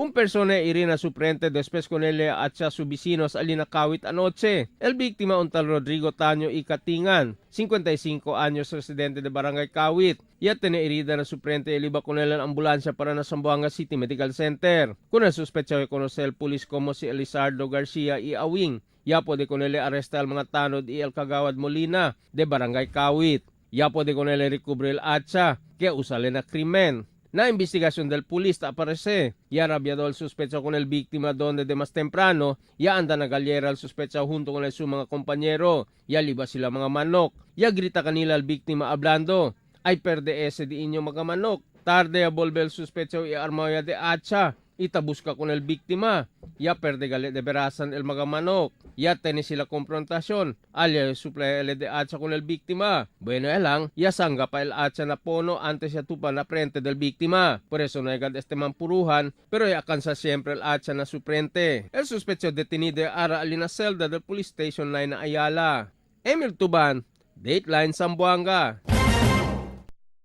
Un persona irina su frente después con él hacha su vecinos alina Kawit anoche. El víctima, un tal Rodrigo Taño y Katingan, 55 años, residente de Barangay Kawit. Ya tiene herida na su frente, él iba con él en ambulancia para na Zamboanga City Medical Center. Con el sospecho de conocer el pulis como si Elizardo Garcia y Awing. Ya puede con él arrestar al mga tanod y el Kagawad Molina de Barangay Kawit. Ya puede con él recubrir el hacha que usale na krimen. Na investigación del pulis aparece, ya rabiado el sospecho con el víctima, donde de más temprano, ya anda na galyera el sospecho junto con el su mga compañero. Ya liba sila mga manok. Ya grita kanila el víctima hablando, "Ay perde ese di inyo mga manok." Tarde ya volve el sospecho y armado ya de hacha. Ita busca con el víctima. Ya perde gali de berasan el mga manok. Ya tiene sila konfrontasyon. Alia suple el de hacha con el víctima. Bueno ya lang, ya sangga pa el hacha na pono antes ya tupa na frente del víctima. Por eso no hay este mampuruhan, pero ya alcanza siempre el hacha na su frente. El sospecho detenido ara alina celda del Police Station 9 na Ayala. Emil Tuban, Dateline Zamboanga.